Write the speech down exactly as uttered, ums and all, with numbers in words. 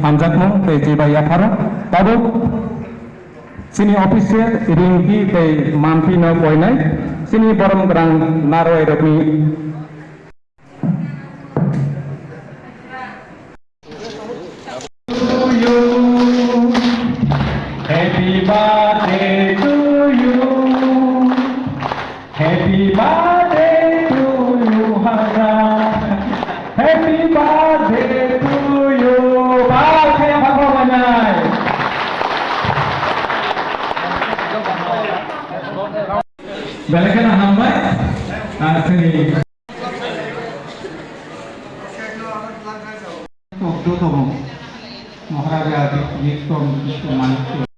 Hamjakmung tei chibai yapharo tabuk chini official ringki tei mampino koinai chini borom gwnang narwai rokni. Happy birthday to you. Happy birthday to you, Hara. Happy birthday to you. Ba, khe ba, ba, ba, nai. Belai kheno hambai, ah, chini. Tok do tongo. Maharaja Nitkom Manikya.